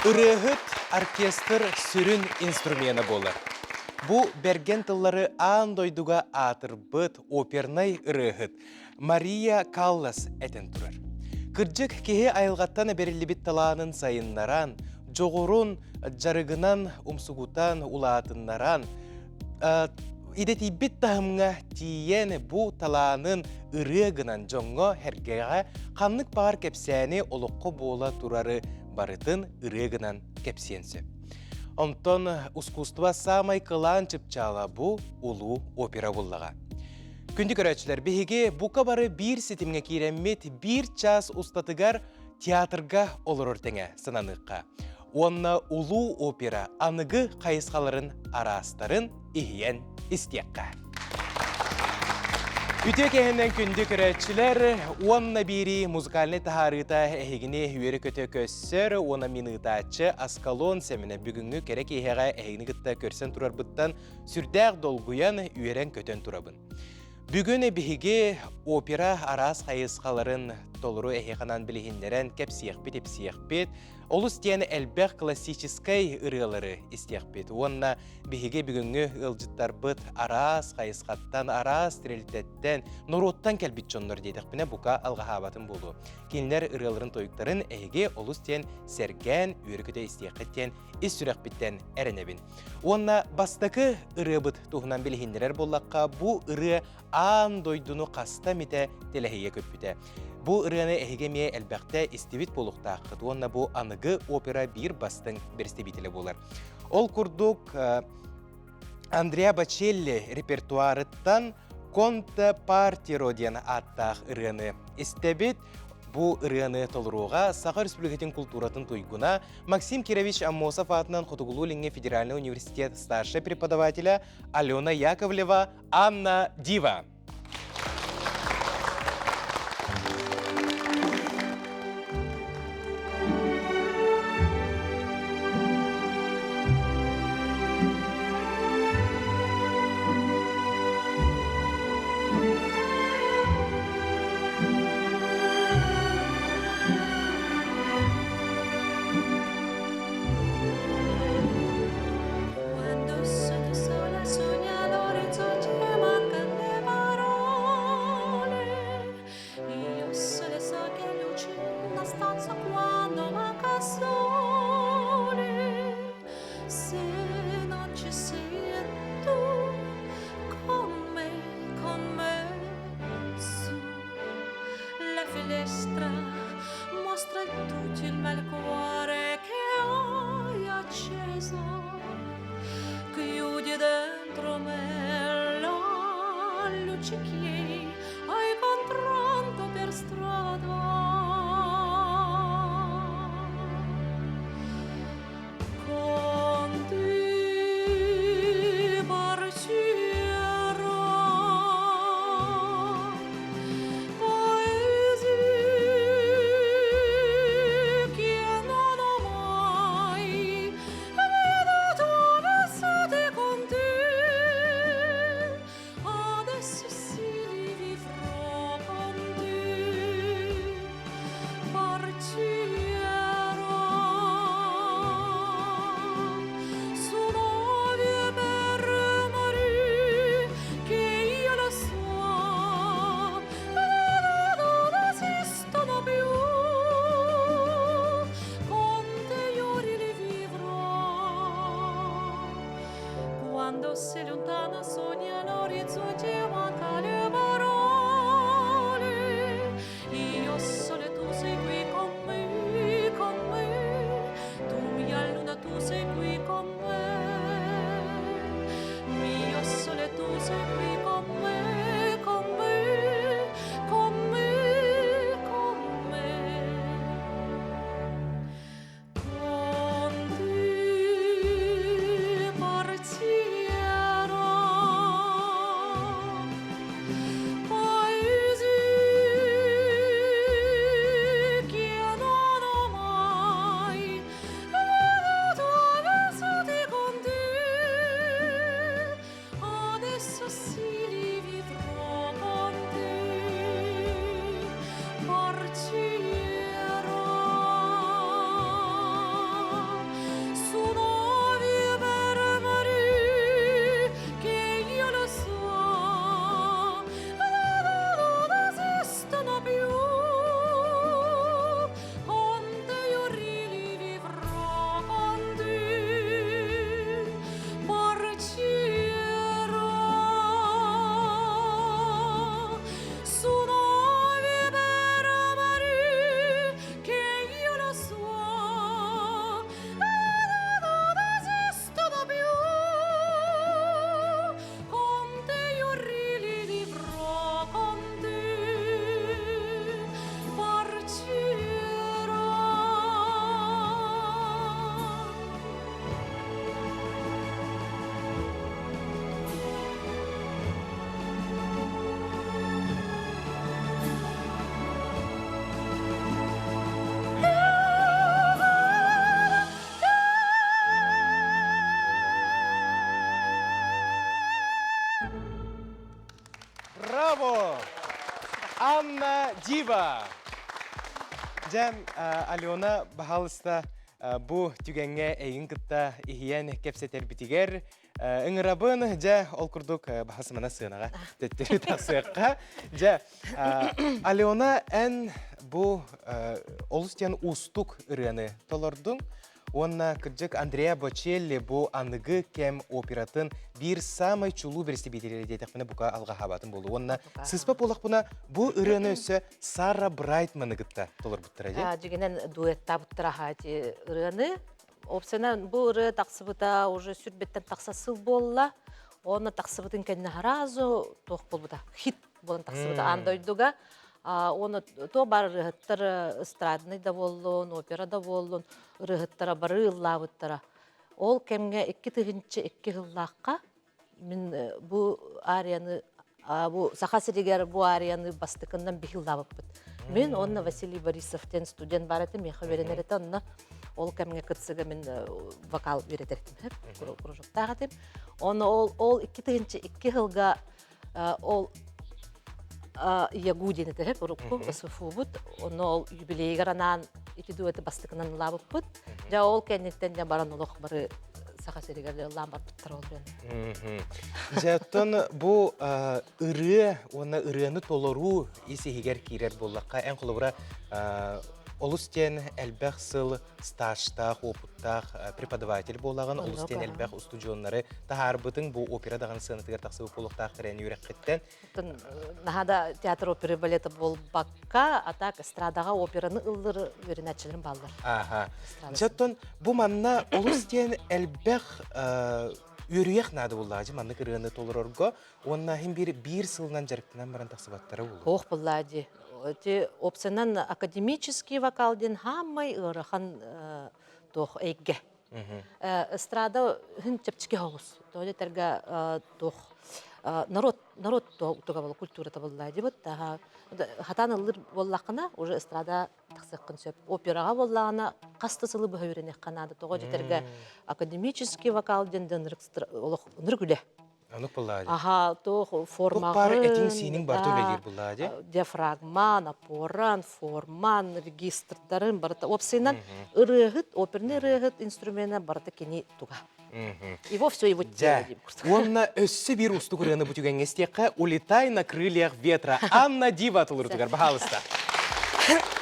Ырыаһыт оркестр сүрүн инструмена буолар. Бу бэргэн тыллары аан дойдуга аатырбыт опернай ырыаһыт Мария Каллас этэн турар. Кырдьык, киһи айылҕаттан бэриллибит талаанын сайыннаран, дьоҕурун дьарыгынан умсугутан, улаатыннаран, идэтийбит таһымҥа тиийэн бу талаанын ырыа гынан дьоҥҥо сэргэҕэ ханнык баҕар кэпсээни олоххо буола турары барытын ырыа гынан кэпсиэн сөп. Онтон ускуустуба саамай кылаан чыпчаала бу улуу опера буллаҕа. Күндү көрөөччүлэр, биһиги бука бары биир ситимҥэ киирэммит биир чаас устатыгар театрга олорор тэҥэ сананыахха. Уонна улуу опера аныгы хайысхаларын араастарын иһийэн истиэххэ. Үтүө кэһинэн күндү көрөөччүлэр, уонна биирии музыкальнай таһаарыыта эһигини үөрэ-көтө көссөр уонна мин ыытааччы Аскалон Сэмэнэ бүгүҥҥү кэрэ киэһэҕэ эһигини кытта көрсөн турарбыттан сүрдээх долгуйан, үөрэн-көтөн турабын. Бүгүн биһиги опера араас хайысхаларын толору эһиэхэ билиһиннэрэн кэпсиэхпит-ипсиэхпит, олус диэн элбэх классическай ырыалары истиэхпит уонна биһиги бүгүҥҥү ыалдьыттарбыт араас хайысхаттан, араас тэрилтэттэн, норуоттан кэлбит дьоннор диэтэхпинэ бука алҕаһаабатым буолуо. Кинилэр ырыаларын-тойуктарын эһиги олус диэн сэргээн, үөрэ-көтө истиэххит диэн ис сүрэхпиттэн эрэнэбин. Уонна бастакы ырыабыт туһунан билиһиннэрэр буоллахха, бу ырыа аан дойдуну хаста эмитэ тэлэһийэ көппүтэ. Бу ырыаны эһиги эмиэ элбэхтэ истибит буолуохтааххыт уонна бу аныгы опера биир бастыҥ бэрэстэбиитэлэ буолар. Ол курдук, Андреа Бачелли репертуарыттан «Конте Партиро» диэн ааттаах ырыаны истэбит. Бу ырыаны толоруоҕа Саха Республикатын култууратын туйгуна Максим Кирович Аммосов аатынан Хотугулуу-Илиҥҥи федеральнай университет старшай преподавателя Алена Яковлева, Анна Дива. Quando sono sola sogna l'orizzonte mancano le parole. Io sole so che luce una stanza quando manca sole. Se non ci sei tu con me, con me su la finestra mostra tutto il malcuore che hai acceso. Chiudi dentro me la luce che hai incontrato per strada. Con te partirò paesi che non ho mai veduto passate con te. Adesso sì li vivrò con te. Partirò su navi per mari che io lo so non esistono più. Con te io li vivrò. Quando sei lontana sogna l'orizzonte manca le parole. Io solo tu sei qui con me, con me. Tu mia luna, tu sei qui con me. Mio sole, tu sei qui con me, con me, con me, con me. Con te partirò paesi che non ho mai veduto vissuti con te. Adesso sì li vivrò con te. Partirò. Анна Дива! Дьэ, Алена, баһаалыста, бу түгэҥҥэ эйигин кытта иһийэн кэпсэтэрбитигэр ыҥырабын. Дьэ, ол курдук баһа сыанаҕа төттөрү тахсыахха. Дьэ, Алена, эн бу олус диэн уустук ырыаны толордуҥ. Уонна кырдьык Андреа Бочелли бу аныгы кэм оператын биир саамай чулуу бэрэстэбиитэлэ диэтэхпинэ бука алҕаһаабатым буолуо. Уонна сыспа буоллахпына бу ырыаны өссө Сара Брайтманы кытта толорбуттара дии. Дьигинэн дуэттаабыттара аха ити ырыаны. Опсана бу ырыа тахсыбыта уже сүрбэттэн тахса сыл буолла. Онно тахсыбытын кэннэ сразу туох буолбута хит буолан тахсыбыта аан дойдуга. Уонна туох баар ырыаһыттар эстрадный да буоллун, опера да буоллун, ырыаһыттара бары ыллаабыттара. Ол кэмҥэ 2002 сыллаахха мин бу арияны бу Саха сиригэр бу арияны бастакыннан биһи ыллаабыппыт. Мин уонна Василий Борисов диэн студент баар этим, миэхэ үөрэнэр этэ, онно ол кэмҥэ кырсыга мин вокал үөрэтэр этим, кружоктаах этим. Онно ол ол 2002 сылга ол ЯГУ диэн этэ урукку СФУ-бут. Онно ол юбилейыгар анаан ити дуэты бастакынан ылаабыппыт. Дьэ ол кэнниттэн дьэ баран олох бары Саха сиригэр ыллаан барбыттар ол ырыаны. Дьэ оттон бу ырыа уонна ырыаны толоруу ис иһигэр киирэр буоллахха, эн холобура олус диэн элбэх сыл стажтаах, уопуттаах преподаватель буолаҕын, олус диэн элбэх устудьуоннары таһаарбытыҥ бу опера даҕаны сыанатыгар тахсыбыт буолуохтаах тэрээни үөрэххиттэн. Наһаа да театр оперы балета буолбакка, а так эстрадаҕа операны ыллыр үөрэнээччилэрим бааллар. Аха. Дьэ, бу манна олус диэн элбэх үөрүйэх наада буоллаҕа дьэ маннык ырыаны толорорго уонна иһин биир биир сылынан дьарыктанан баран тахсыбаттара буолуо. Ох буоллаа дии. Эти опциянан академический вокал диэн хаамай ыарахан туох эйгэ. Эстрада хин чэпчэки соҕус. Тоҕо диэтэргэ туох народ народ туга буолла культурата буолла дибит. Хатаан ыллыр буоллаххына уже эстрада тахсыаххын сөп. Операҕа буоллаҕына хас да сылы быһа үөрэниэххэ наада. Тоҕо диэтэргэ академический вокал диэн олох ынырык үлэ. Онук буллаа дии. Аха, туох Туох баар этиҥ-сииниҥ барыта үлэлиир буллаа дии. Диафрагман, опоран, форман, регистрдарын барыта. Уопсайынан ырыаһыт, оперный ырыаһыт инструмена барыта кини туга. Его все его тело Дьэ, уонна өссө биир уустук ырыаны бу түгэҥҥэ истиэххэ «Улетай на крыльях ветра» Анна Дива толорутугар, баһаалыста. Улетай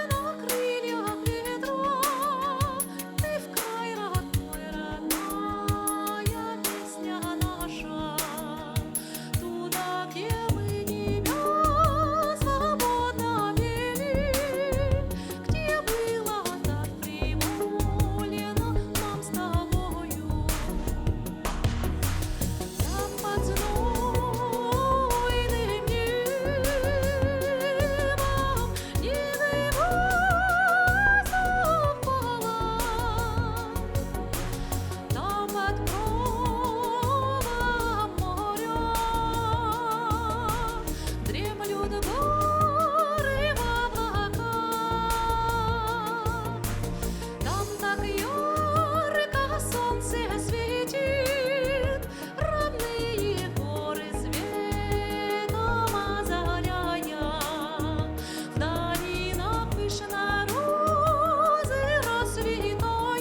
на крыльях ветра, Ты в край родной, родная песня наша. Туда, где мы тебя свободно пели, Где было так привольно нам с тобою. Там под знойным небом не совпала. Там под кровом моря Дремлют горы в облаках. Там так ярко солнце светит, Родные горы светом озаряя. В долинах пышно розы расцветают,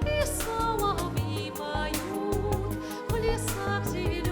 И соловьи поют в лесах зеленых.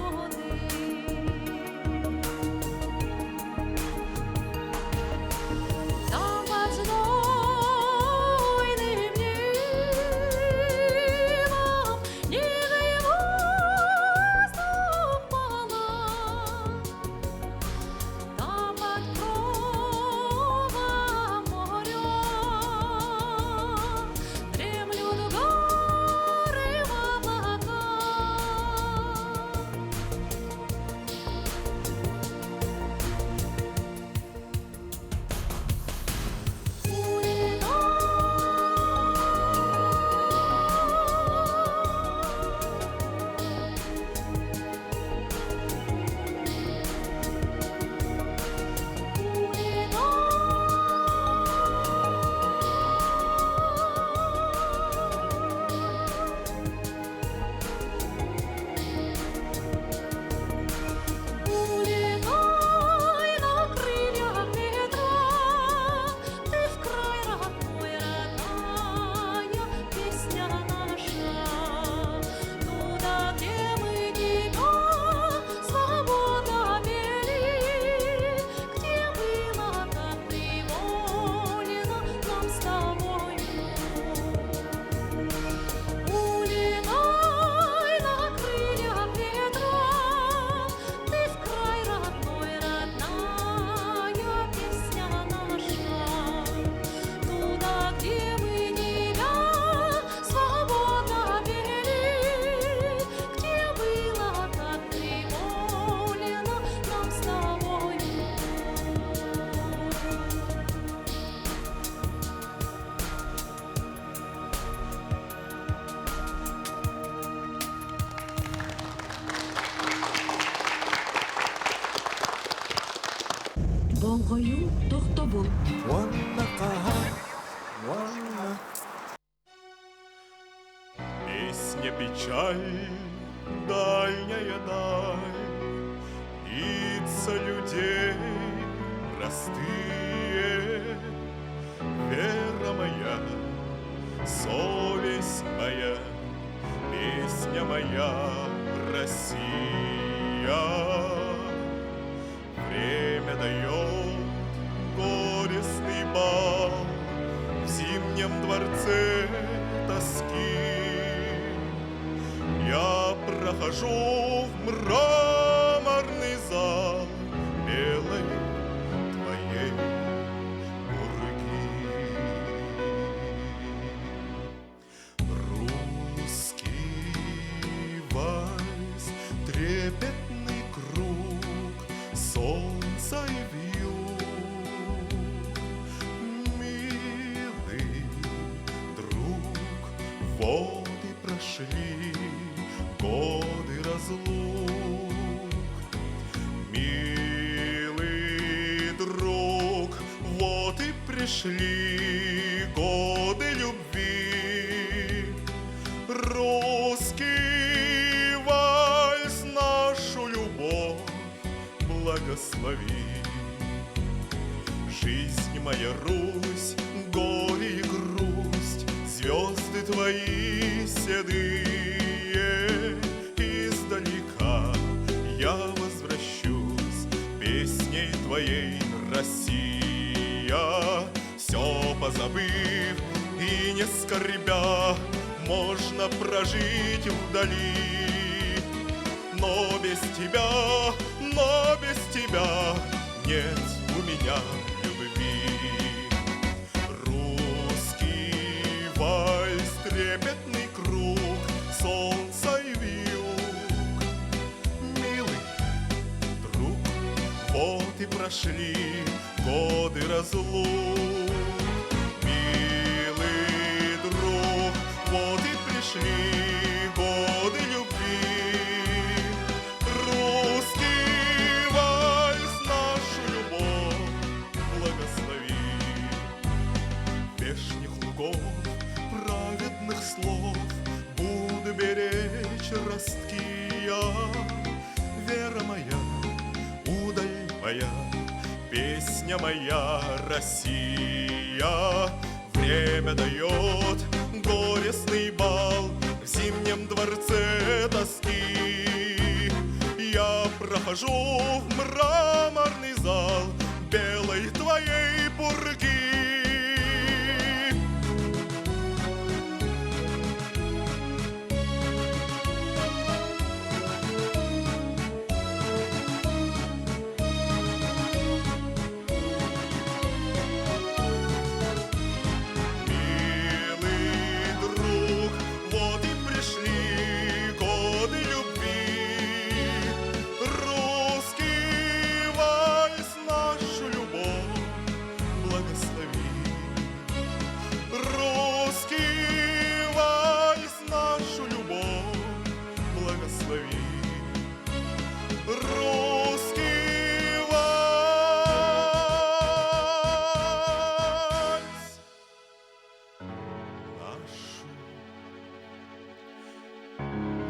Болҕойуу, тохтобул. Уонна хаһан, уонна Песня печаль, дальняя даль, Лица людей простые. Вера моя, совесть моя, Песня моя, Россия. Время дает горестный бал В зимнем дворце тоски. Я прохожу в мраморный зал Белой твоей пурги. Русский вальс, трепетный круг солнца и вьюг. Милый друг, вот и прошли годы разлук. Милый друг, вот и пришли годы любви. Русский вальс нашу любовь благослови. Жизнь моя Русь, горе и грусть, Звезды твои седые. Издалека я возвращусь Песней твоей, Россия. Все позабыв и не скорбя, Можно прожить вдали. Но без тебя, но без тебя Нет у меня любви. Русский вальс, трепетный круг Солнца и вьюг. Милый друг, вот и прошли годы разлук. Милый друг, вот и пришли годы любви. Русский вальс нашу любовь благослови. Вешних лугов, праведных слов Буду беречь ростки я. Вера моя, удаль моя, Песня моя, Россия. Время дает горестный бал В зимнем дворце тоски. Я прохожу в мраморный зал Белой твоей пурги. Милый друг, вот и пришли годы любви. Русский вальс нашу любовь благослови. Русский вальс нашу любовь благослови. Русский вальс нашу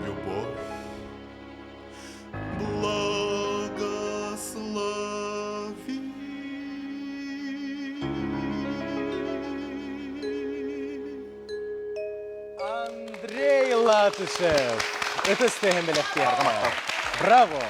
любовь благослови. Андрей Латышев. Ытыс тыаһын бэлэхтиэххэ. Браво!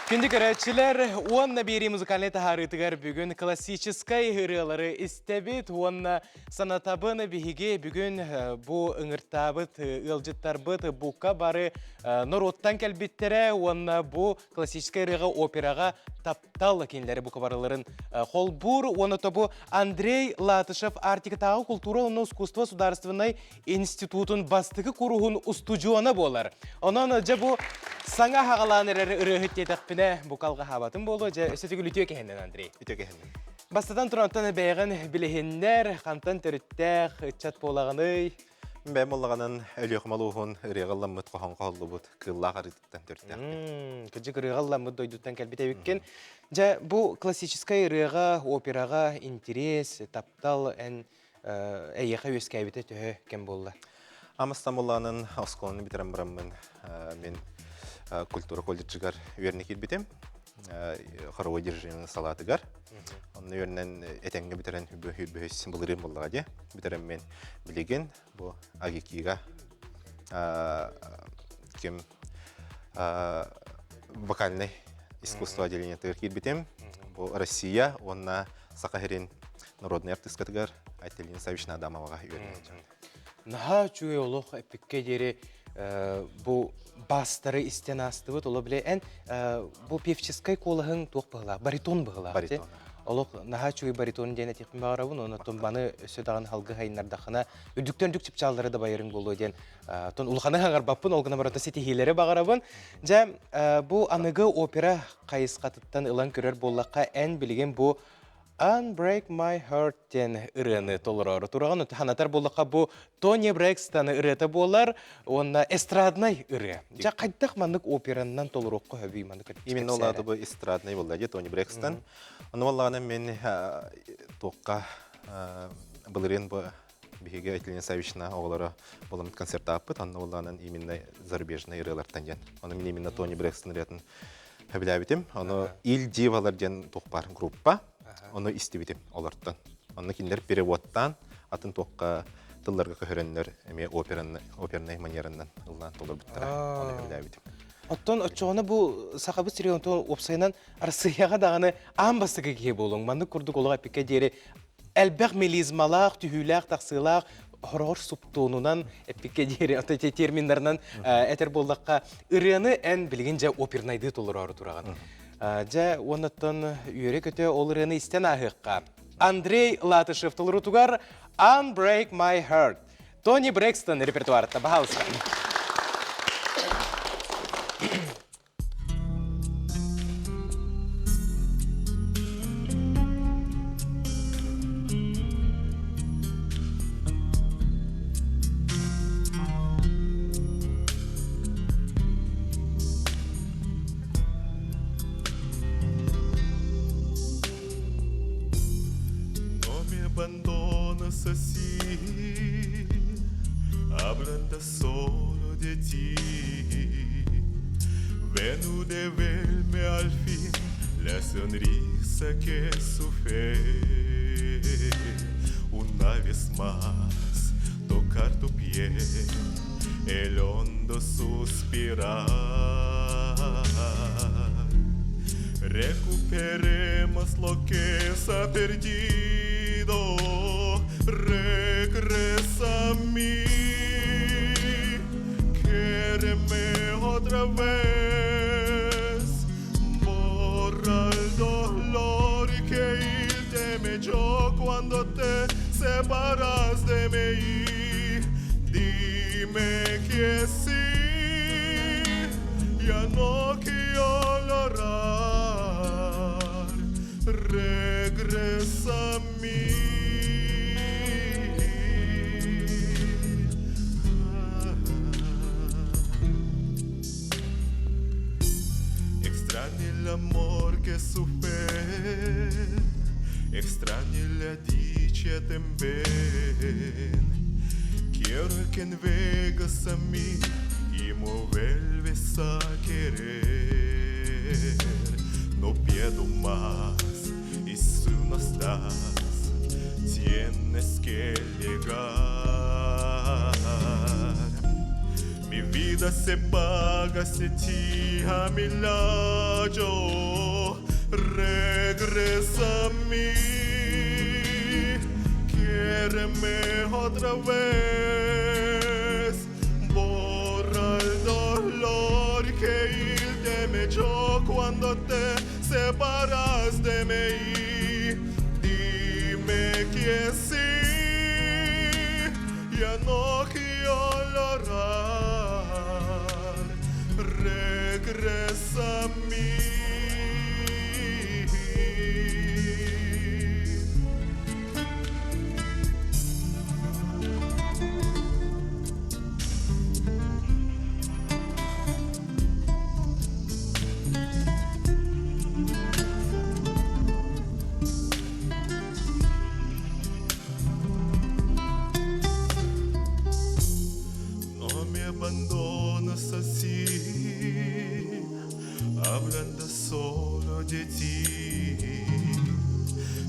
Күндү көрөөччүлэр, уонна биэрии музыкальнай таһаарыытыгар бүгүн классическай ырыалары истэбит уонна санатабын биһиги бүгүн бу ыҥыртаабыт ыалдьыттарбыт бука бары норуоттан кэлбиттэрэ уонна бу классическай ырыаҕа операҕа таптал кинилэри бука барыларын холбуур уонна тобу Андрей Латышев Арктикатааҕы култуура уонна искусство судаарыстыбаннай институтун бастакы куруһун устудьуона буолар. Онон дьэ бу саҥа хаҕалаан эрэр ырыаһыт диэтэхпинэ бу калҕаһаабатым буолуо дьэ өссө төгүл үтүө кэһиннэн Андрей. Үтүө кэһиннэн. Бастатан турантан бэйэҕин билиһиннэр, хантан төрүттээх ыччат буолаҕыный? Бэйэм буоллаҕынан Өлүөхүмэ улууһун ырыаҕа ылламмыт хоһоон хоһуллубут кыыллаах арыытыттан төрүттээхпин. Кырдьык ырыаҕа ылламмыт дойдуттан кэлбит эбиккин. Дьэ, бу классическай ырыаҕа, операҕа интерес, таптал эн эйиэхэ үөскээбитэ төһө кэм буолла? Амыстан буоллаҕынан оскуоланы бүтэрэн бараммын мин культура колледжыгар үөрэнэ киирбитим. Хоровой дирижерин салаатыгар. Онно үөрэнэн этэҥҥэ бүтэрэн үбүһүс былырыын буоллаҕа дии. Бүтэрэн мен билигин бу АГИКИга ким вокальный искусство отделениетыгар киирбитим. Бу Россия уонна Саха сирин народнай артыыскатыгар Айталина Саввична Адамоваҕа үөрэнэ Наһаа үчүгэй олох эппиккэ диэри бу бастары истэн аастыбыт. Оло биле эн бу певческай куолаһыҥ туох быһылаах? Баритон быһылаах. Баритон. Олох наһаа үчүгэй баритон диэн этиэхпин баҕарабын. Онон баны өссө даҕаны халгы хайыннардаххына үрдүктэн үрдүк чыпчааллары да байарыҥ буолуо диэн тон улаханы хаҥарбаппын, ол гынан баран ситиһиилэри баҕарабын. Дьэ, бу аныгы опера хайысхатыттан ылан көрөр буоллахха, эн билигин бу Unbreak My Heart диэн ырыаны толороору тураҕын. Санатар буоллахха, бу Тони Брэкстон ырыата буолар уонна эстраднай ырыа. Дьэ, хайдах маннык операннан толоруохха сөбүй маннык Именно ол аата бу эстраднай буолла дии Тони Брэкстон. Ону буоллаҕына мен туохха былырыын бу биһиги Айталина Саввична оҕолоро буоламмыт концертааппыт. Онно буоллаҕынан именно зарубежный ырыалартан диэн. Ону мин именно Тони Брэкстон ырыатын Сөбүлээбитим. Ону Ил Дивалар диэн туох баар группа. Ону истибитим олортон. Онно кинилэр переводтаан атын туохха тылларга көһөрөннөр эмиэ операнный, опернай манеранан ыллаан толорбуттара. Ону сөбүлээбитим. Оттон оччоҕуна бу Сахабыт сиригэр онтон уопсайынан Арассыыйаҕа даҕаны аан бастакы киһи буолуҥ. Маннык курдук олох эппиккэ диэри элбэх мелизмалаах, түһүүлээх, тахсыылаах, хороҕор суптуонунан эппиккэ диэри, ото терминнарынан этэр буоллахха, ырыаны эн билигин дьэ опернайдыы толороору тураҕын. Дьэ, уоннаттан үөрэ-көтө ол ырыаны истэн ааһыахха. Андрей Латышев толорутугар «Unbreak My Heart» Тони Брэкстон репертуарытта, пожалуйста. No me abandonas así, hablando solo de ti. Ven devolverme al fin la sonrisa que sufrí. Una vez más tocar tu piel, el hondo suspirar. Recuperemos lo que se ha perdido. Regresa a mí. Quéreme otra vez. Borra el dolor que te me echó cuando te separas de mí. Dime que sí, ya no quiero llorar. Regresa a mí. Extraño el amor que supe, extraño la dicha también. Quiero que vengas a mí y me vuelves a querer. No pido más y si no estás, tienes que llegar. Mi vida se paga si ti a mi lado. Regresa a mí, quiéreme otra vez. Borra el dolor que te me echó cuando te separas de mí. Dime que sí, ya no quiero llorar. Regresa a mí.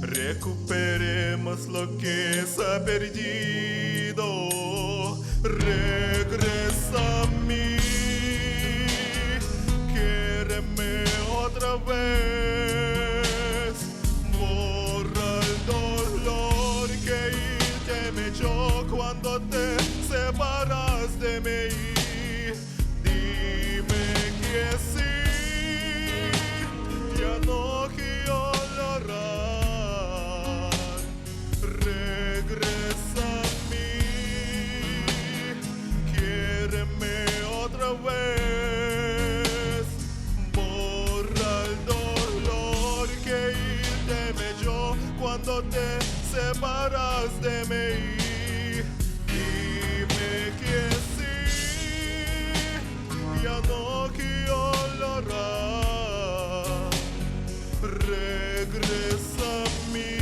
Recuperemos lo que se ha perdido. Regresa a mí. Quiéreme otra vez. Borra el dolor que te me echó cuando te separas de mí. Dime que sí, ya no quiero llorar. Regresa a mí, quiéreme otra vez. Borra el dolor que te me echó cuando te separas de mí. Dime que sí, ya no quiero llorar. Regresa a mí.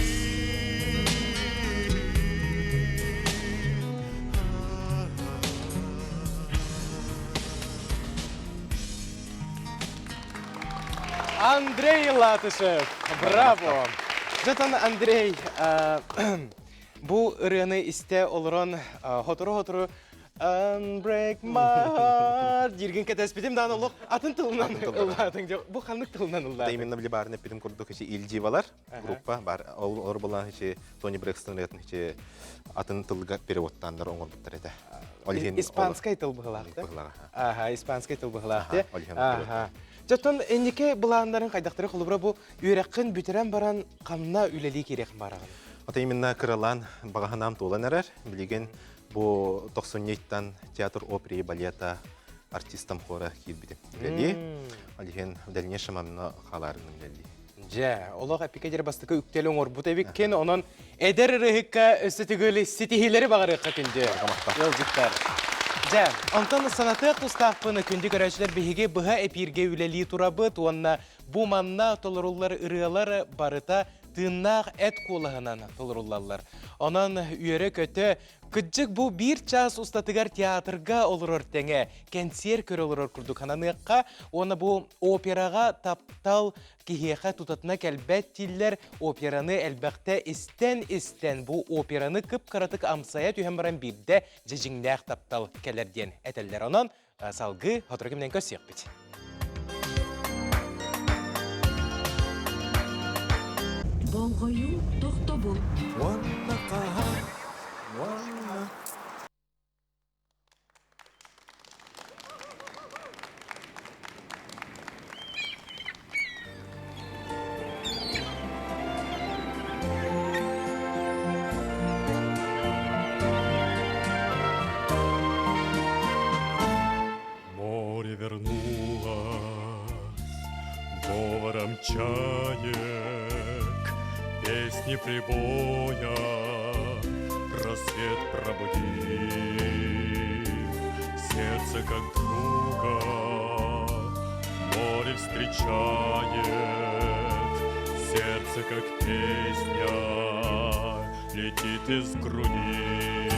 Андрей Латышев, браво! Дьэ Андрей, бу ырыаны истэ олорон хотору-хотору Unbreak my heart дииргин кэтэспитим даҕаны олох атын тылынан ыллаатыҥ. Бу ханнык тылынан ыллаатыҥ? Именно били баарын эппитим курдук ичи Ильдивалар группа бар. Ол олор булан ичи Тони Брэкстон ырыатын ичи атын тылга переводтааннар оҥорбуттар этэ. Ол иһин Испанскай тыл быһылаах да? Аха, испанскай тыл быһылаах да? Аха. Дьоттон эннике былааннарын хайдахтары холобура бу үөрэххин бүтэрэн баран ханна үлэлии киириэхин баараҕын? Ата именно кыралаан баҕаһынаам туолан эрэр. Билигин бу тохсунньуйтан театр оперы и балета артистам хора киирбитим. Үлэлии. Ол иһин в дальнейшем онно хаалаарыным үлэлии. Дьэ, олох эпикэ дьэр бастакы үктэл оҥорбут эбиккин, онон эдэр ырыһыкка өссө төгүл ситиһиилэри баҕарыахха күндү ыалдьыттар. Дьэ, онтон санатыах тустаахпын күндү көрөөччүлэр биһиги быһа эпииргэ үлэлии турабыт уонна бу манна толоруллар ырыалар барыта тыыннаах эт куолаһынан толоруллаллар. Онон үөрэ-көтө Кыдьык бу биир чаас устатыгар театрга олорор тэҥэ, кэнсиэр көрө олорор курдук хананыахха уонна бу операҕа таптал киһиэхэ тутатына кэлбэт дииллэр операны элбэхтэ истэн-истэн бу операны кып-кыратык амсайа түһэн баран биирдэ дьиҥнээх таптал кэлэр диэн этэллэр. Онон салгыы сотору кэминэн көрсүөхпүт. Болҕойуу тохтобул. Уонна хаһан, уонна Море вернулось говором чаек, Песни прибоя рассвет пробудив. Сердце как друга море встречает, Сердце как песня летит из груди.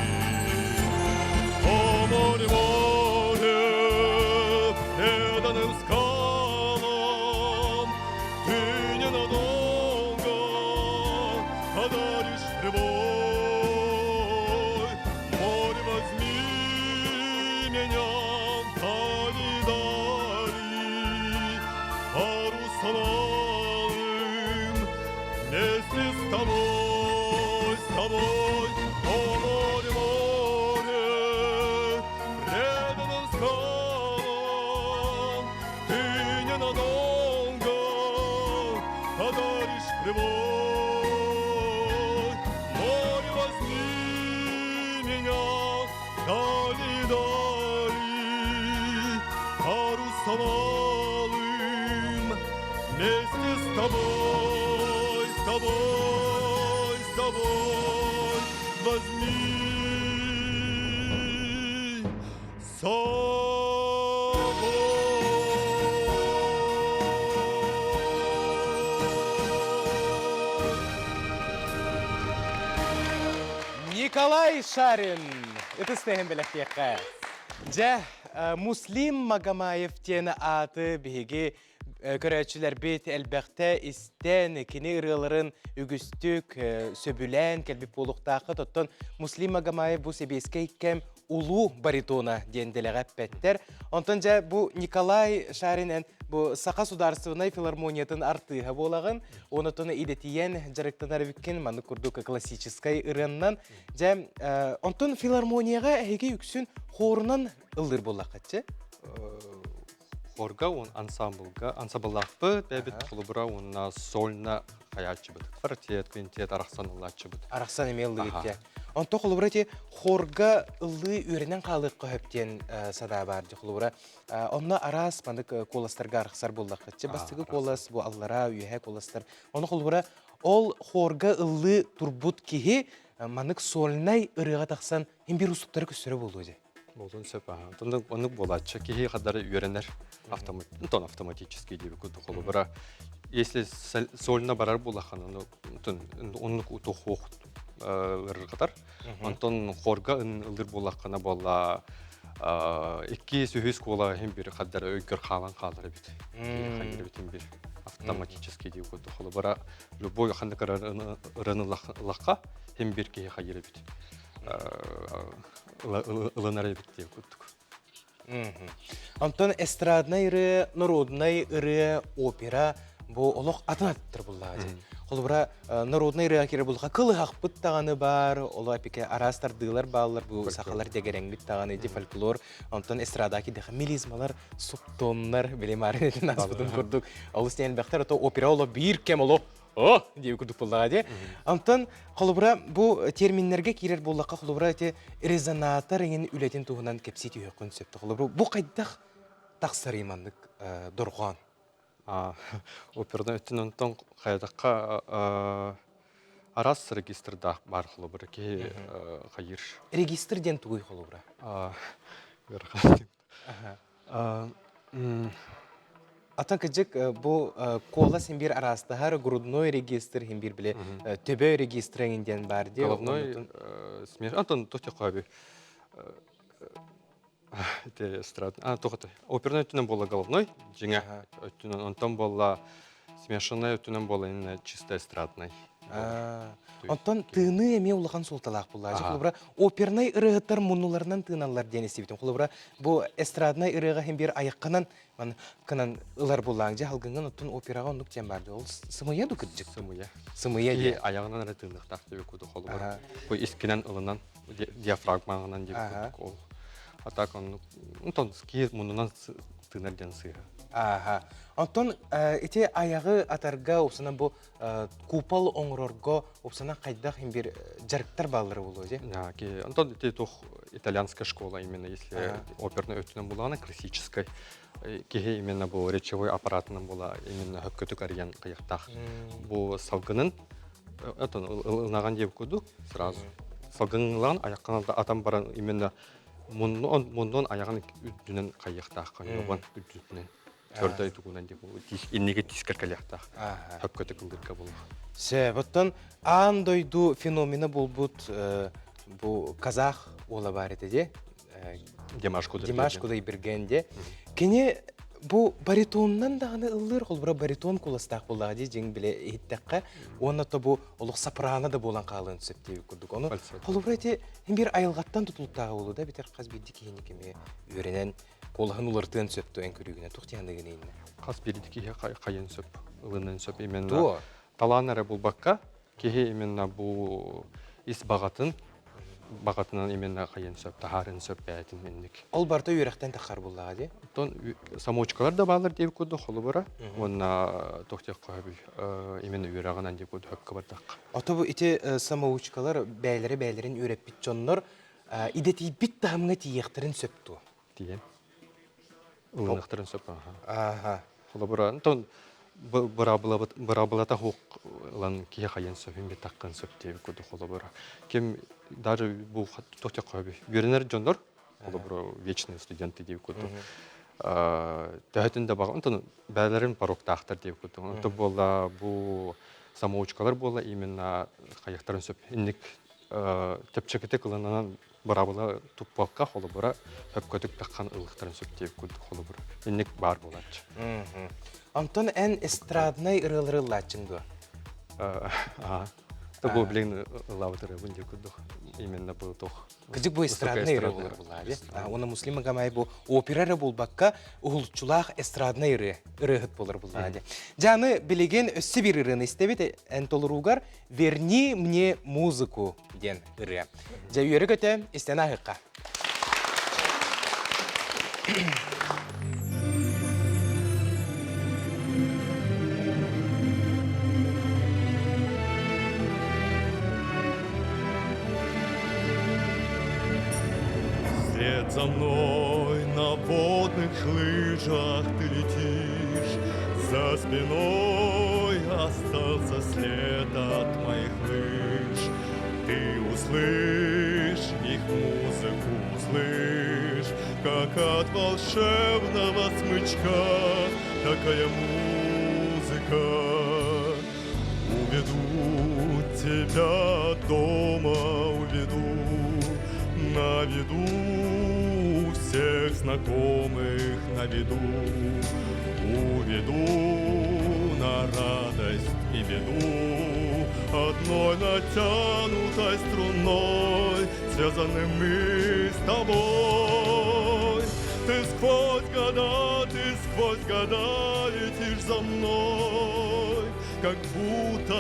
О, море, море, преданным скалам, Ты ненадолго подаришь прибой. Море, возьми меня дали, дали, парусом алым, вместе с тобой, с тобой, о море, море, преданным скалам, ты ненадолго подаришь прибой. Море, возьми меня дали, дали, парусом алым, вместе с тобой, с тобой, с тобой возьми с собой. Николай Шарин. Ытыс тыаһын бэлэхтиэххэ. Дьэ, Муслим Магомаев диэн ааты биһиги Көрөөччүлэрбит элбэхтэ истэн, кини ырыаларын үгүстүк сөбүлээн кэлбит буолуохтааххыт. Оттон Муслим Магомаев бу сэбиэскэй кэм улуу баритона диэн дэлэҕэ эппэттэр. Онтон дьэ бу Николай Шарин эн бу Саха судаарыстыбаннай филармониятын артыыһа буолаҕын. Онотон идэтийэн дьарыктанар эбиккин маннык курдук классическай ырыаннан. Дьэ, онтон филармонияҕа эһиги үксүн хорунан ыллыыр буоллаххытчы? Хорга уон ансамблга ансамбллаахпыт, бэйэбит холобура уонна сольно хайааччыбыт. Квартет, квинтет арахсан ыллааччыбыт. Арахсан эмиэ ыллыгыт дии. Онто холобура ити хорга ыллыы үөрэнэн хаалыахха сөп диэн санаа баар дии холобура. Онно араас маннык куоластарга арахсар буоллаххытчы. Бастакы куолас бу аллараа, үөһээ куоластар. Ону холобура ол хорга ыллыы турбут киһи маннык сольнай ырыаҕа тахсан иһин биир уустуктары көрсөрө буолуо дии. Буолуон сөп аха. Оннук оннук буолааччы. Киһи хадары үөрэнэр автомат, онтон автоматически диэби курдук холобура. Если сольно барар буоллаххына, ону оннук утуохуох ырырҕатар. Онтон хорга ылыр буоллаххына буолла икки үһүс куола иһин бир хаддара өйгөр хаалан хаалар эбит. Хайыр эбитин бир автоматически диэби курдук холобура любой ханнык ырын ыллахха хим бир киһи хайыр эбит. Ылынар эбит диэн курдук. Онтон эстраднай ырыа, народнай ырыа, опера бу олох атын аттар буллаҕа дии. Холобура, народнай ырыа киирэр буллаха кылыһахпыт даҕаны баар, оло эпике араас тардыылар бааллар, бу сахалар дэгэрэҥмит даҕаны ди фольклор, онтон эстрада кидэхэ мелизмалар, субтоннар, билим арын аспытын курдук олус диэн элбэхтэр, ото опера оло биир кэм олох О, диэби курдук буоллаҕа дии. Онтон холобура бу терминнэргэ киирэр буоллахха холобура ити резонатор иҥин үлэтин туһунан кэпсии түһүөххүн сөп. Холобура бу хайдах тахсарый маннык дорҕоон? Оперна өттүн онтон хайдахха араас регистрдаах баар холобура киһи хайыр. Регистр диэн тугуй холобура? Атын кыдьык бу куолас син биир араастаһар грудной регистр иһин биир били төбө регистр эҥин диэн баар дии. Головной смеш. Антон тохтохоби. Ити эстрад. А тохотой. Оперный өттүнэн буолла головной, дьиҥэ өттүнэн онтон буолла смешанный өттүнэн буолла именно чисто эстрадный. Онтон тыыныы эмиэ улахан суолталаах буолла. Холобура, опернай ырыаһыттар муннуларынан тыыналлар диэн истибитим. Холобура, бу эстраднай ырыаҕа иһин биир айаххынан кынан ылар буоллаҥ дьэ халгыҥҥын оттон операҕа оннук диэн баар ол сымыйа ду кырдьык? Сымыйа. Сымыйа диэн. Айаҕынан эрэ тыыныахтаах диэбит курдук холобура. Бу искинэн ылынан диафрагмаҕынан диэбит курдук ол. А так оннук онтон киһи муннунан тыынар диэн сыыһа. Ааха. Онтон ити айаҕы атарга упсанан бу купол оҥорорго упсанан хайдах им бир дьарыктар бааллара буолуо дии? Онтон ити туох итальянская школа именно если оперный өттүнэн булаҕына классическай киһи именно бу речевой аппаратынан була именно хөккөтүк арыйан кыйыктаах бу салгынын это ылынаҕан диэбит курдук сразу салгынылаан айаххынан атан баран именно муннун айаҕын үрдүнэн хайыахтааххын юбан үрдүнэн төрдөй тугунан дип инниги тискер кэлиэхтээх хөккөтүк ылдырга буолуох Сөп, оттон аан дойду феномена буолбут бу казах уола баар этэ дии. Димаш Кудайберген. Димаш Кудайберген дии. Кини бу баритонунан даҕаны ыллыыр, холобура баритон куластаах буоллаҕа дии дьиҥ билэ иһиттэххэ уонна то бу олох сопрано да буолан хаалыан сөп диэбит курдук. Ону холобура ити биир айылҕаттан тутулуктааҕа буолуо да битэр хас биирдии киһини кими үөрэнэн куолаһын уларытыан сөп дуо эн көрүүгүнэ туох диэн иннэ? Хас биирдии киһи хайын сөп ылыныан сөп именно талаан эрэ булбакка киһи именно бу ис баҕатын баҕатынан именно хайын сөп таһаарын сөп бэйэтин инник. Ол барыта үөрэхтэн таххар буллаҕа дии. Оттон самоучкалар да бааллар диэбит курдук холобура уонна туох диэх хоһобүй именно үөрэҕинэн диэбит курдук хөпкө бардахха. Ото бу ити самоучкалар бэйэлэрэ бэйэлэрин үөрэппит дьоннор идэтийбит таһымҥа тиийиэхтэрин сөп дуо? Тиийэн ылыныахтарын сөп. Ааха. Холобура, онтон быраабылата суох ылан киһи хайан сөбүн битаххын сөп диэбит курдук холобура. Ким даже бу туох диэххэ үөрэнэр дьоннор холобура вечные студенты диэбит курдук төһөтүн да баҕа онтон бээлэрин пороктаахтар диэбит курдук. Онтон буолла бу самоучкалар буолла именно хайыахтарын сөп. Инник чэпчэкитик ылынан. быраабыла туппакка холобура хөпкөтүк таххан ылыхтарын сөп диэбит курдук холобура инник баар буолааччы. Онтон эн эстраднай ырыалары ыллааччыҥ дуо? Аа. Бу билигин ыллаабыт ырыабын диэ курдук. Именно бу туох Кыдьык бу эстраднай ырыа буолар булаабы. Уонна Муслим Магомаев бу опера эрэ буолбакка уһулуччулаах эстраднай ырыа ырыаһыт буолар буллаады. Дьаны билигин өссө биир ырыаны истэбит эн толоруугар «Верни мне музыку» диэн ырыа. Дьэ үөрэ көтө истэн ааһыахха. Вслед за мной на водных лыжах ты летишь, За спиной остался след от моих лыж. Ты услышь их музыку, услышь, Как от волшебного смычка такая музыка. Уведу тебя дома, уведу, на виду всех знакомых на виду. Уведу на радость и беду одной натянутой струной связаны мы с тобой. Ты сквозь года, ты сквозь года летишь за мной, как будто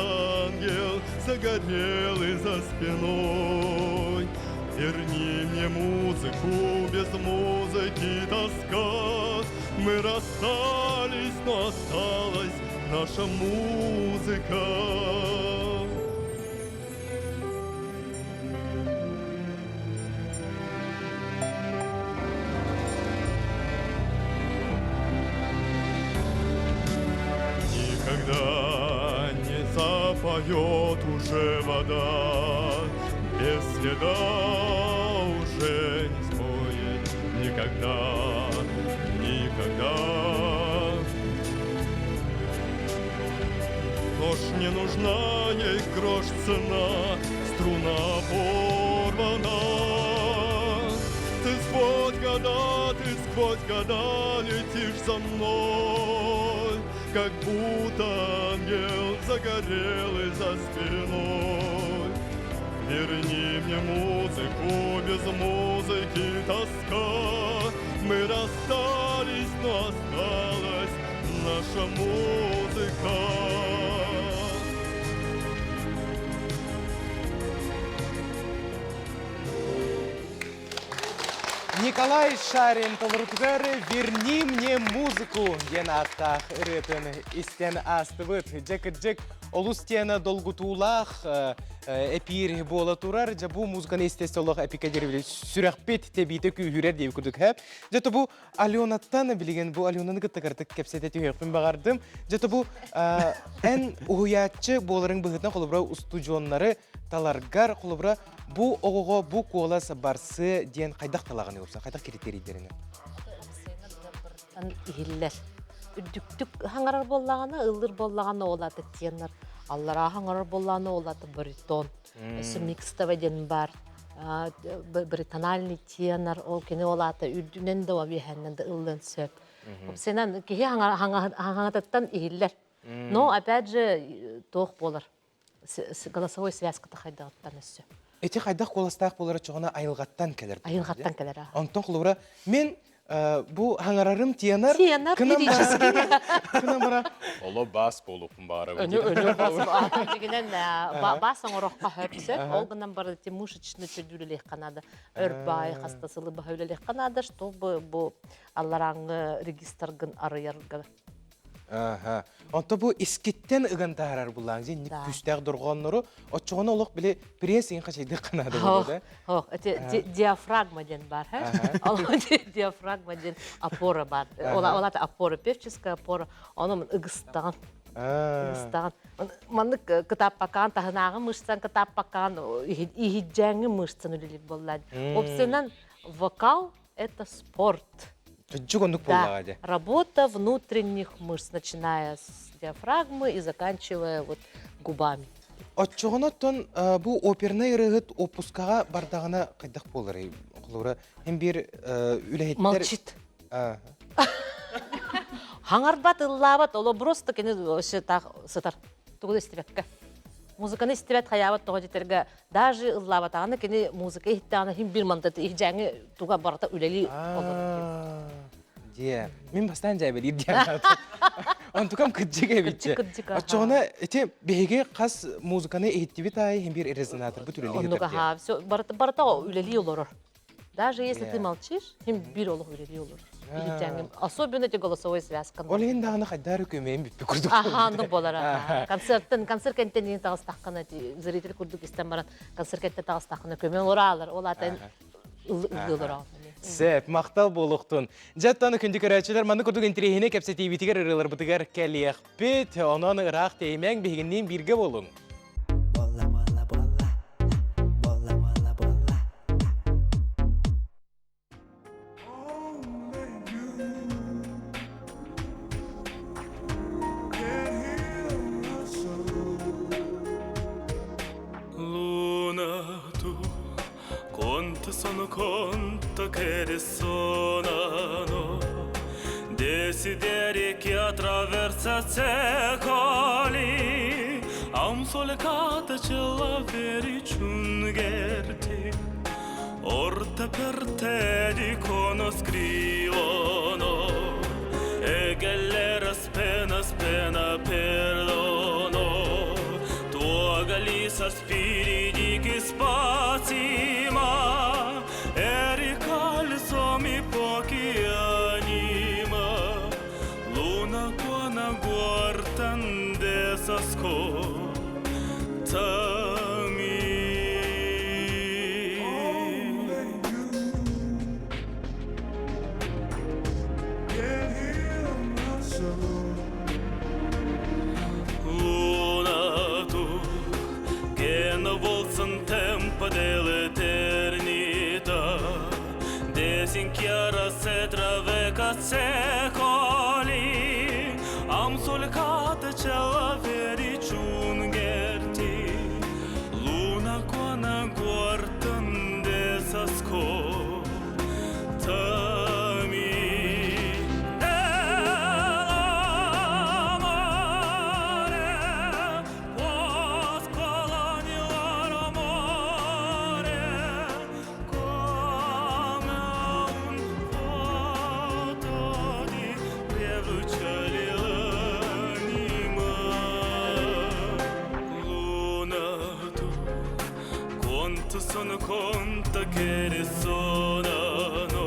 ангел загорелый за спиной. Верни мне музыку, без музыки тоска. Мы расстались, но осталась наша музыка. Никогда не запоет уже вода, Без следа уже не споет никогда, никогда. Ложь не нужна ей грош цена, струна порвана. Ты сквозь года, ты сквозь года летишь за мной, Как будто ангел загорелый за спиной. Верни мне музыку, без музыки тоска. Мы расстались, но осталась наша музыка. Николай Шарин толорутугар «Верни мне музыку» диэн ааттаах ырыатын истэн аастыбыт. Дьэ кырдьык олус диэн долгутуулаах эпир буола турар. Дьэ бу музыканы истэс олох эпика деревили сүрэхпит тэбиитэ күүһүрэр диэбит курдук һэ. Дьэ бу Аленаттан билигин бу Аленаны кытта кырдык кэпсэтэ түһүөхпүн баҕардым. Дьэ бу эн уһуйааччы буоларыҥ быһыытынан холобура устудьуоннары таларгар холобура бу оҕоҕо бу куолас барсыа диэн хайдах талаҕыный уопса хайдах критерийдэринэн? Иһиллэр. Үрдүктүк хаҥарар буоллаҕына, ыллыр буоллаҕына ол аты тенор, аллараа хаҥарар буоллаҕына ол аты баритон. Өссө микстова диэн бар. Баритональный тенор, ол кини ол аата үрдүнэн да үөһэннэн да ыллыан сөп. Сенан киһи хаҥатыттан иһиллэр. Но опять же туох буолар голосовой связката хайдаҕыттан өссө. Ити хайдах куоластаах буолара чоҕуна айылҕаттан кэлэр. Айылҕаттан кэлэр. Онтон холобура мен бу хаҥарарым тенор. Тенор лирический. Кынан бара. Оло бас болуппун баара. Өнү өнү бас. Дигинен бас оҥорохха хөпсө. Ол гынан бары ти мышечный чөдүрүлэххэ надо. Өр баай хастасылы баха үлэлэххэ надо, чтобы бу аллараңы регистргын арыйарга. Аха. Онто бу искиттен ыган таһарар буллаан дьэ инник күүстээх дорҕооннору оччоҕуна олох били пресс иҥ хачайдык ханаада буолуо да. Ох, эти диафрагма диэн бар, Ол диафрагма диэн опора бар. Ола ола опора, певческая опора. Ону ыгыстаҕын. Ыгыстаҕын. Маннык кытааппакаан таһынааҕы мышцан кытааппакаан иһиддьээҥҥи мышцан үлэлиир буоллаан. Опсынан вокал это спорт. Түджүк оннук буоллаҕа дии. Работа внутренних мышц, начиная с диафрагмы и заканчивая вот губами. Оччоҕуна оттон бу опернай ырыаһыт уоппускаҕа бардаҕына хайдах буоларый? Холобура, һин биир үлэһиттэр... Молчит. Хаҥарбат, ыллаабат, оло просто кини вообще таах сытар. Тугу да истибэккэ. Музыканы истибэт, хайаабат тоҕо дьитэргэ даже ыллаабатаҕына кини музыка иһиттэҕинэ хин бир мантаты иһдьээҥи туга барыта үлэлии олорор. Дьиэ, мин бастаан дьээбэлиир диэн Онтукам кырдьык эбитчи. Оччоҕуна ити биһиги хас музыканы иһиттибит аайы хин бир резонаторбут үлэлии Оннук аха, все барыта барыта үлэлии олорор. Даже если ты молчишь, хин бир олох үлэлии олорор. Иһитээҥҥин, особенно эти голосовой связканы. Ол иһин даҕаны хайдаар көмөйүм бүппүт курдук. Аха, оннук буолар. Концерттан, концерт кэнтэн таҕыстаххына, зритель курдук истэн баран, концерт кэнтэн таҕыстаххына көмө олораалар. Ол аата ыллыылар. Сөп, махтал буолуохтун. Дьэ, оттон күндү көрөөччүлэр, маннык курдук интэриэһинэй кэпсэтиибитигэр ырыаларбытыгар кэлиэхпит. Онон ыраах тэйимэҥ, биһигинниин бииргэ буолуҥ. Luna tu Quanto sono conto che risuonano Desideri che attraversa secoli A un sole che ce la veri giungerti Orta per te dicono scrivono E che l'era spena spena perdono Tua galisa spiriti spazima E ricalzomi pochi anima Luna quana guardan de sasco Luna tu che non volson tempo dell'eternità Desinchiara se traveca secoli Am solcate ce la veri giungerti Luna quana guardan de sasco Quanto sono conta che risuonano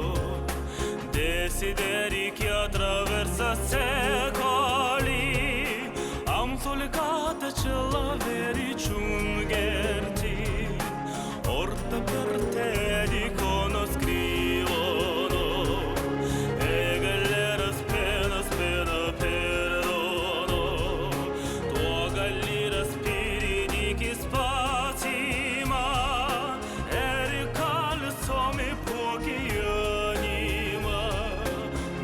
Desideri che attraversa secoli A un sole che ce la veri giungerti Orta per te dicono scrivono E galera spena spena perdono Tua gallina spiriti che spazima E ricalzomi pochi anima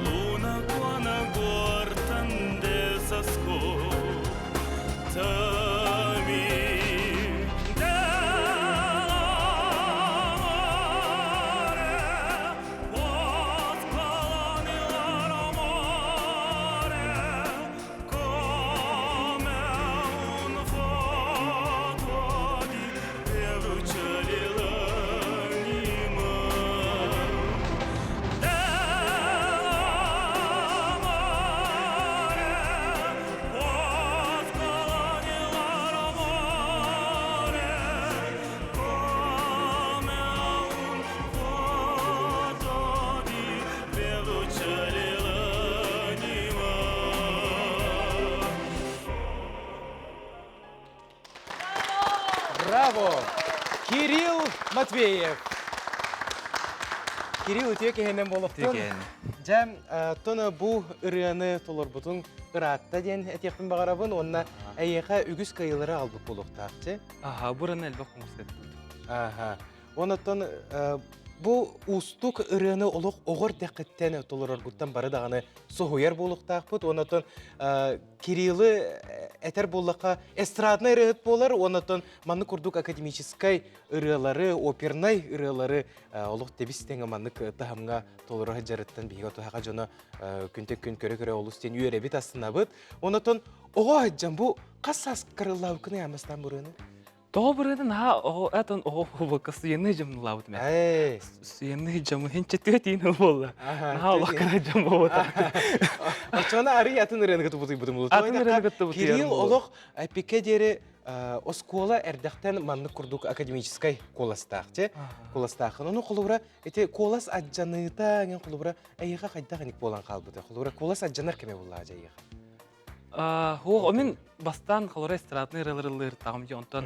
Luna quana guardan sasco Браво! Кирилл Матвеев. Кирилл үтүө киһинэн буолуохтун. Дьэ, оттон бу ырыаны толорбутуҥ ыраатта диэн этиэхпин баҕарабын уонна эйиэхэ үгүс кыайыылары аҕалбыт буолуохтаах. Аха, бу ырыаны элбэх хомус кэттим. Аха. Онон оттон. Бу уустук ырыаны олох оҕо эрдэххиттэн толороргуттан бары даҕаны соһуйар буолуохтаахпыт. Онон Кириллы этэр буоллахха эстраднай ырыаһыт буолар, онон маннык курдук академическай ырыалары, опернай ырыалары олох тэбис тэҥэ маннык таһымҥа толоро сылдьарыттан биһиги отуһаха дьоно күнтэн күн көрө-көрө олус диэн үөрэбит, астынабыт. Онон оҕо сылдьан бу хас саас карыллаабыккыный аамастаан бу ырыаны? Тоҕо бырыаны наһаа оҕо этон оҕо буолбакка студенный дьамнылаабытым ээ. Студенный дьамы хинче түөтиин буолла. Наһаа улахан дьам буолбата. Оччоҕуна арый атын ырыаны кытта бутуйбутум буолуо. Атын ырыаны кытта бутуйарым Кирилл олох эпикке диэри оскуола эрдэхтэн маннык курдук академическай куоластаах че куоластаахын. Ону холобура ити куолас адьаныыта ген холобура эйиэхэ хайдах иник буолан хаалбыта. Холобура куолас адьанар кэмэ буоллаа дьэ эйиэхэ. Суох, мин бастаан холоро эстрадный ырыалары ыллыыртаҕым дии, онтон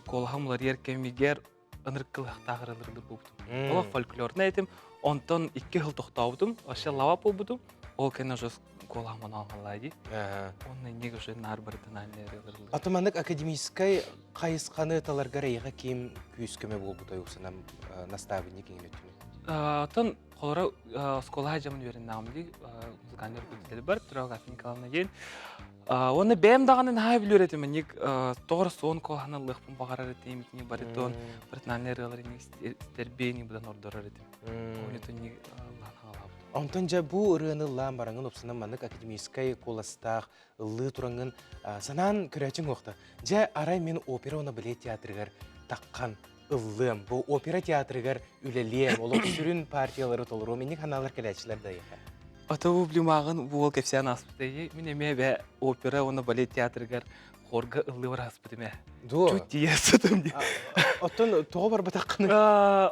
куолаһым уларыйар кэмигэр ынырык кылыһахтаах ырыалары ыллыыр буолбутум. Олох фольклорнай этим, онтон икки сыл тохтообутум, вообще лава буолбутум, ол кэннэ уже куолаһым оноон халлаа дии. Онно инник уже наар барытынаальнай ырыалары ыллыыр. Аты маннык академическай хайысханы таларгар эйиэхэ ким күүс-көмө буолбутай усанам наставник иҥин өттүнэн? Оттон Холоро оскуола дьамын үөрэннэҕим дии, музыкальный руководитель бар, Турал Афина Николаевна диэн. Уонна бэйэм даҕаны наһаа билэр этим, инник тоҕор суон куолаһын ыллыахпын баҕарар этим, итини баритон, баритональный ырыалар инник истэрбин, будан ордорор этим. Оны тунник ыллаан хаалаабытым. Онтон дьэ бу ырыаны ыллаан бараҥын упсанан маннык академическай куоластаах ыллыы тураҥҥын санаан көрөөчүҥ уохта. Дьэ арай мин опера уонна балет театрыгар таххан ыллыам, бу опера театрыгар үлэлиэм, олох сүрүн партиялары толоруом, инник ханаалар кэлээччилэр да эйиэхэ. Ото бу блюмааҕын буол кэпсээн ааспыта мин эмиэ бэ опера уонна балет театрыгар хорга ыллыы ааспытым ээ. Дуо? Чуть тиийэ сытым дии. Оттон тоҕо барбатаххыный?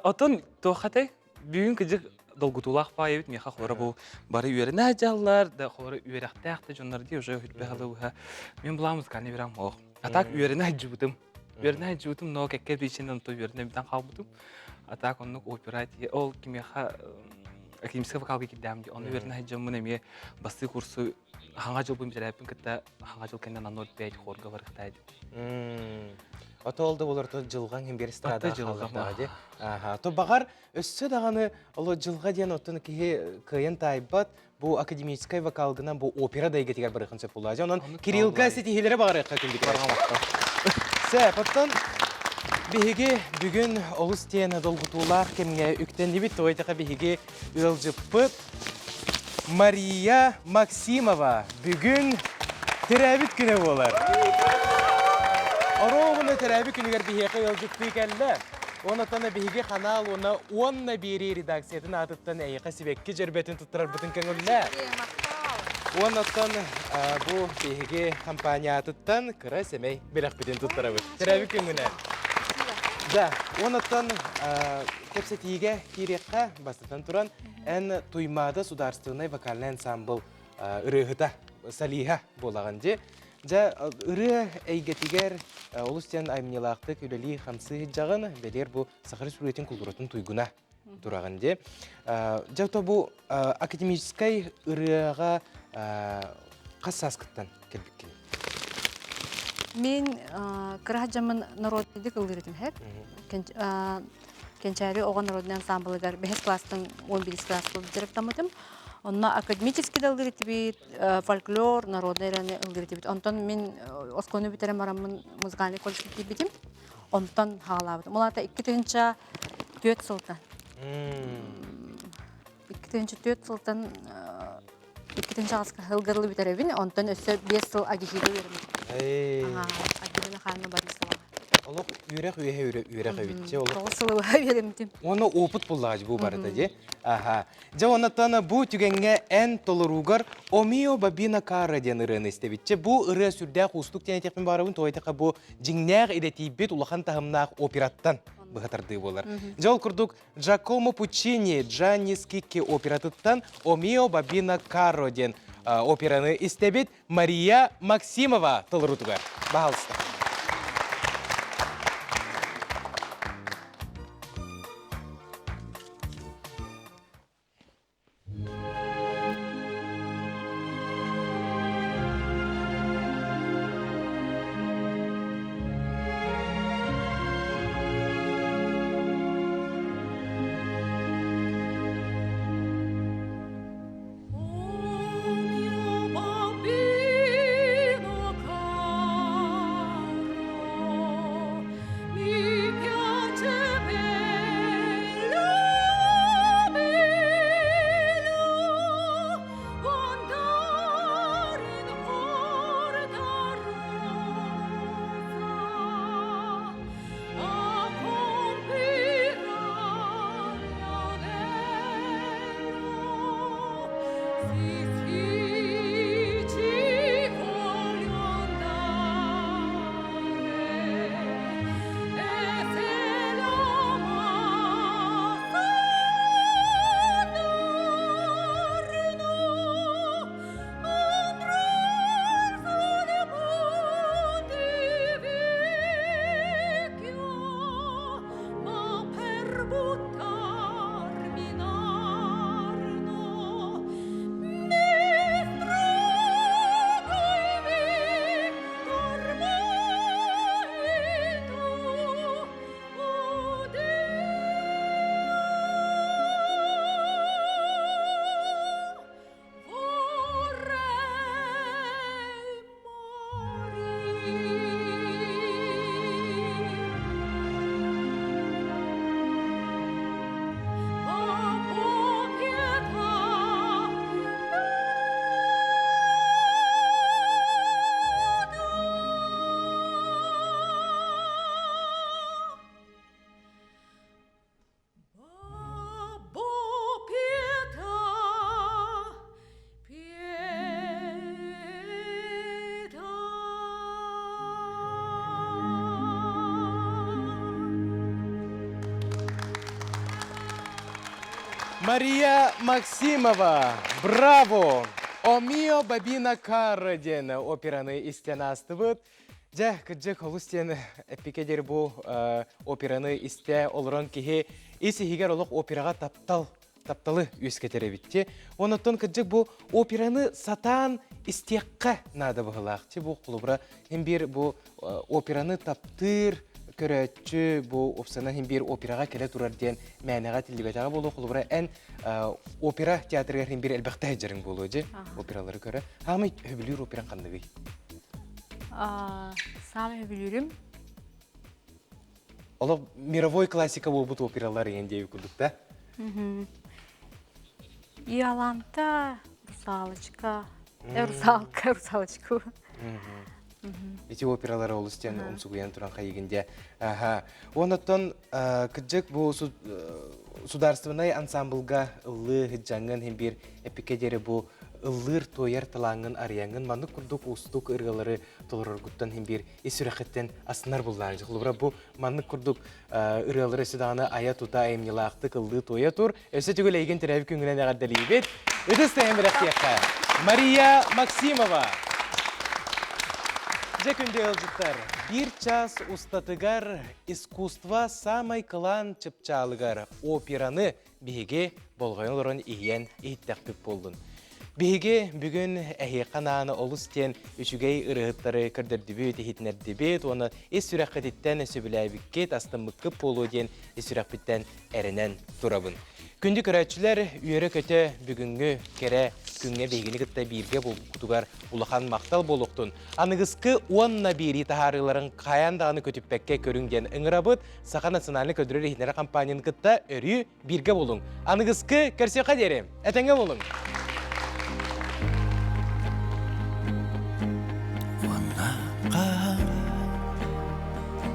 Оттон туохатай? Бүгүн кыдьык долгутуулаах баай эбит миэхэ холоро бу бары үөрэнэ дьаллар да холоро үөрэхтээх да дьоннор дии уже хүрбэ халыбыһа. Мен булаа музыкальный үөрэх моох. А так үөрэнэ сылдьыбытым. Үөрэнэ сылдьыбытым, но кэккэ причинан то үөрэнэ бүтэн хаалбытым. А так оннук опера ол кимиэхэ академическай вокалга киирдэм дии. Онно үөрэнэ сылдьаммын эмиэ бастыы курсу хаҥа дьылбын бүтэрээппин кытта хаҥа дьыл кэннэ нанор 5 хорга барыахтаа этим. Ото ол да болор то дьылҕаҥ иһин биир эстрадаҕа хааллардаҕа дии. Аха. То баҕар өссө даҕаны ол дьылҕа диэн оттон киһи кыайан таайбат бу академическай вокалгынан бу опера да эйгэтигэр барыахын сөп буоллаа. Онон Кириллга ситиһиилэри баҕарыахха күндү Сэ, оттон биһиги бүгүн олус диэн долгутуулаах кэмҥэ үктэннибит. Тоҕо биһиги ыалдьыппыт Мария Максимова бүгүн төрөөбүт күнэ буолар. Оруобуна төрөөбүт күнүгэр биһиэхэ ыалдьыттыы кэллэ. Онотон биһиги ханаал уонна уонна биэрии редакциятын аатыттан эйиэхэ сибэкки дьөрбөтүн туттарарбытын көҥүллээ. Уоннаттан бу биһиги компаниятыттан кыра сэмэй бэлэхпитин туттарабыт. Төрөөбүт күҥҥүнэн. Да, уоннаттан кэпсэтиигэ киириэххэ бастатан туран эн Туймаада судаарственнай вокальнай ансамбл ырыаһыта, солиһа буолаҕын дии. Дьэ, ырыа эйгэтигэр олус диэн айымньылаахтык үлэлии-хамсыы сылдьаҕын, бэлиэр бу Саха Республикатын култууратын туйгуна тураҕын дии. Дьэ, то бу академическай ырыаҕа хас сааскыттан кэлбиккиний? Мин кыра дьаммын народныйдык ыллыыр этим һэп. Кэнчээри оҕо народный ансамблыгар бэһис класстан 11 класс дьарыктаммытым. Онно академический да ыллыыр этибит, фольклор, народный эрэ ыллыыр этибит. Онтон мин оскуоланы бүтэрэн бараммын музыкальный колледжка киирбитим. Онтон хаалаабытым. Ол аата 2004 сылтан. 2004 сылтан 2008 сылгарлы бүтэрэбин, онтон өссө 5 сыл АГИХИга үөрэммитим. Альбина Михайловна Борисова. Олох үөрэх үөһэ үөрэх эбит. Олох 9 сылы быһа үөрэммитим. Уонна опыт буллаҕа бу барыта дии. Аха. Дьэ оннотон бу түгэҥҥэ эн толоруугар Омио Бабина Кара диэн ырыаны истэбитчэ. Бу ырыа сүрдээх уустук диэн этиэхпин баҕарабын. Тоҕо диэтэххэ бу дьиҥнээх идэтийбит улахан таһымнаах операттан быһа тардыы буолар. Дьэ ол курдук Джакомо Пуччини Джанни Скикки оператыттан Омио Бабина Карро диэн операны истэбит Мария Максимова толорутугар. Баһалыста. Мария Максимова, браво! О мио бабина карра диэн операны истэн аастыбыт. Дьэ, кырдьык олус диэн эппикэ диэри бу операны истэ олорон киһи ис иһигэр олох операҕа таптал тапталы үөскэтэр эбит. Онуттан кырдьык бу операны сатаан истиэххэ наада быһылаах. Бу холобура хин биир бу операны таптыыр көрөөччү бу опсана хин биир операҕа кэлэ турар диэн мээнэҕэ тиллибэтэҕэ буолуо. Холобура эн опера театрыгар хин биир элбэхтэ сылдьарыҥ буолуо дьи опералары көрө. Хаамай сөбүлүүр операң ханныгый? Саамай сөбүлүүрүм Олох мировой классика буолбут опералар иһин диэби курдук да? Иоланта, Русалочка, Русалка, Русалочку. Ити опералары олус диэн умсугуйан туран хайыгын дьэ. Аха. Оннуттан кыдьык бу судаарственнай ансамблга ыллыы сыдьаҥҥын иһин биир эпикэ диэри бу ыллыыр туойар талааҥҥын арыйаҥҥын маннык курдук уустук ырыалары толороргуттан иһин биир ис сүрэххиттэн астынар буллаан. Холобура бу маннык курдук ырыалары өссө даҕаны айа-тута айымньылаахтык ыллыы-туойа тур. Өссө түгэл эйигин төрөөбүт күҥҥүнэн эҕэрдэлиибит. Ытыс тэһэн бэлэхтиэххэ. Мария Максимова. Дьэ күндү ыалдьыттар, биир час устатыгар искусство самай кылаан чыпчаалыгар операны биһиги болҕойон олорон иһийэн иһиттэхпит буоллун. Биһиги бүгүн эһиэхэ анаан олус диэн үчүгэй ырыаһыттары көрдөрдүбүт, иһитинэрдибит уонна ис сүрэххититтэн сөбүлээбиккит, астыммыккыт буолуо диэн ис сүрэхпиттэн эрэнэн турабын. Күндү көрөөччүлэр, үөрэ-көтө бүгүҥҥү кэрэ күҥҥэ биһигини кытта бииргэ буолбуккутугар улахан махтал буолуохтун. Аныгыскы уонна биэрии таһаарыыларын хайаан даҕаны көтүппэккэ көрүҥ диэн ыҥырабыт. Саха национальнай көрдөрөр иһитиннэрэр компанияны кытта өрүү бииргэ буолуҥ. Аныгыскы көрсүөххэ диэри. Этэҥҥэ буолуҥ!